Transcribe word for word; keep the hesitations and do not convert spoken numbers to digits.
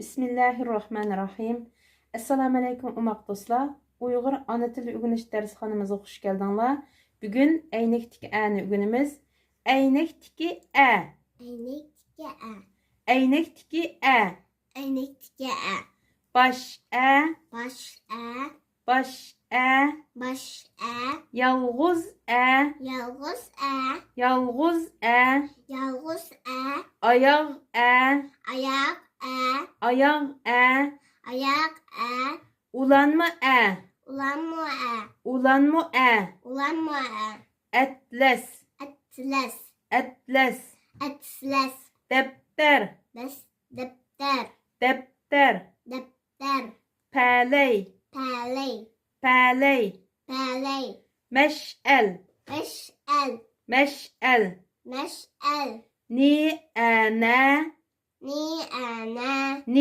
بىسمىللاھىررەھمانىررەھىم. ئەسسالامۇئەلەيكۇم ئوماق دوستلار. ئۇيغۇر ئانا تىل ئۆگىنىش دەرسخانىمىزغا خۇش كەلدىڭلار. بۈگۈن ئەينەكتىكى ئەنى ئۆگىنىمىز. ئەينەكتىكى ئە. ئەينەكتىكى ئە. ئەينەكتىكى ئە. ئەينەكتىكى ئە. باش ئە. باش ئە. باش ئە. باش ئە. يالغۇز ئە. يالغۇز ئە. يالغۇز ئە. يالغۇز ئە. ئاياغ ئە. ئاياغ ئە. ئاياغ ئە. ئاياغ ئە. ئۇلانما ئە. ئۇلانما ئە. ئۇلانما ئە. ئۇلانما ئە. ئەتلەس. ئەتلەس. ئەتلەس. ئەتلەس. دەپتەر. دەس-، دەپتەر. دەپتەر. دەپتەر. پەلەي. پەلەي. پەلەي. پەلەي. مەشئەل. مەشئەل. مەشئەل. مەشئەل. نى ئە نە. نى ئە نە. نى